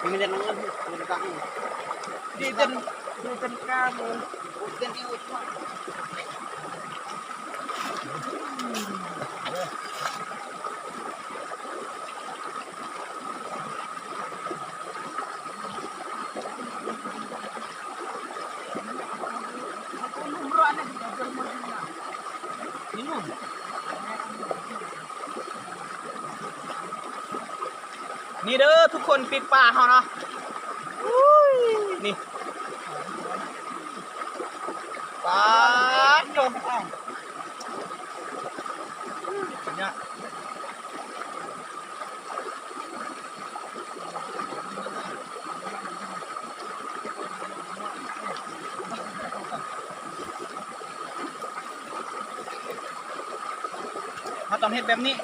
Minum angin, minum angin. Di dan, di dan kamu. Bukan di ujung. ນີ້ເດີທຸກຄົນ ປີກປ່າເຮົາເນາະ ນີ້ ປາດໂທ້ ສຸດຍອດ. ເຮົາຕ້ອງເຮັດແບບນີ້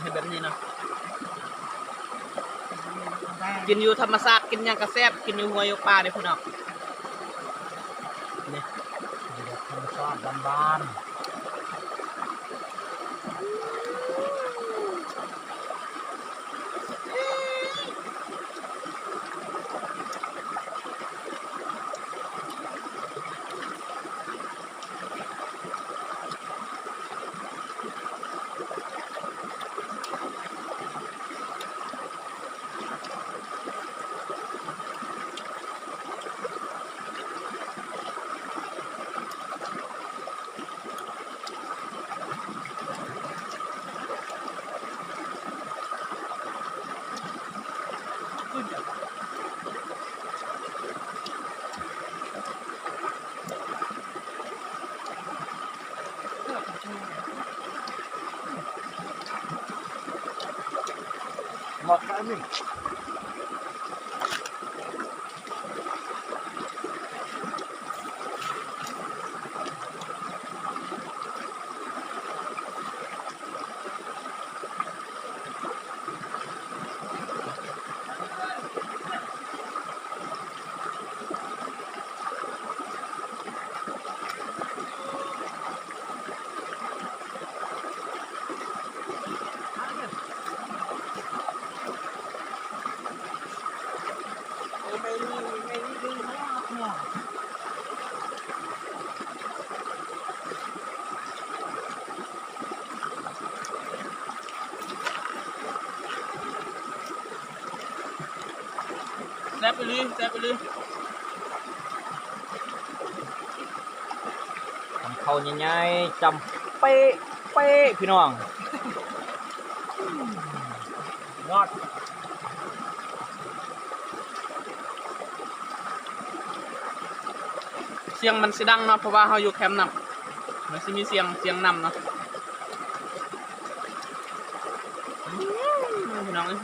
ເຮັດແບບນີ້ເນາະ. ກິນຢູ່ທຳມະຊາດ ກິນຫຍັງກະແຊບ ກິນຢູ່ຫ້ວຍຢູ່ປ່າເດ້ພີ່ນ້ອງ ນີ້ ກິນແບບທຳມະຊາດບ້ານໆ. ແຊບອີ່ຫຼີ ແຊບອີ່ຫຼີ ຄຳເຂົ້າໃຫຍ່ໆ ຈ້ຳເປະໆ ພີ່ນ້ອງ ຍອດ. ສຽງມັນຊິດັງເນາະ ເພາະວ່າເຮົາຢູ່ແຄມນ້ຳ ມັນຊິມີສຽງ ສຽງນ້ຳເນາະ. ອືມ ພີ່ນ້ອງເອີຍ.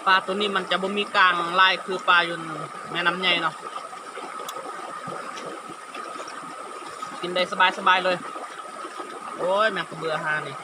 ປາໂຕນີ້ມັນຈະບໍ່ມີກ້າງຫຼາຍຄືປາຢູ່ແມ່ນ້ຳໃຫຍ່ເນາະ. ກິນໄດ້ສະບາຍໆເລີຍ. ໂອ້ຍ ແມ່ງກະເບື່ອຫານີ້.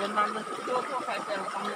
ວຽນນາມມັນໂຕໂຕແຄ່ແຕ່ລະຄຳນີ້.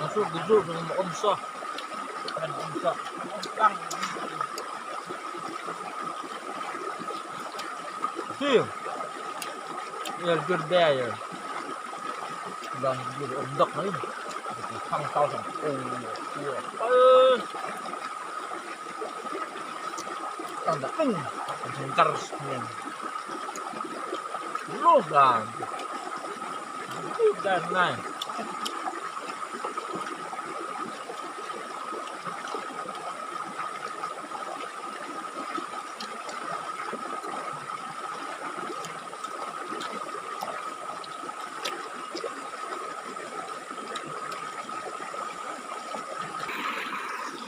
Masuk, masuk, masuk. Sih. Ya, jur deh, ya. Bang, jur endek nih. Pang tau sang. Oh, iya. Eh. Tanda. Ning. Jengkar nih. Lu, Bang. Lu, dan, nah.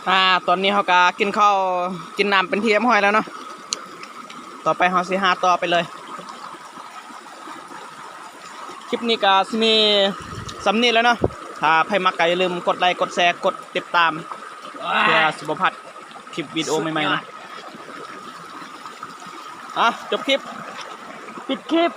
ອ່າ ຕອນນີ້ເຮົາກະກິນເຂົ້າກິນນ້ຳເປັນທີ່ຮຽບຮ້ອຍແລ້ວເນາະ. ຕໍ່ໄປເຮົາຊິຫາຕໍ່ໄປເລີຍ. ຄລິບນີ້ກະຊິມີ ສ່ຳນີ້ແລ້ວເນາະ. ຖ້າໃຜມັກກໍຢ່າລືມກົດໄລ ກົດແຊ ກົດຕິດຕາມ ເພື່ອຊິບໍ່ພາດຄລິບວິດີໂອໃໝ່ໆເນາະ. ອ່ະ ຈົບຄລິບ ປິດຄລິບ.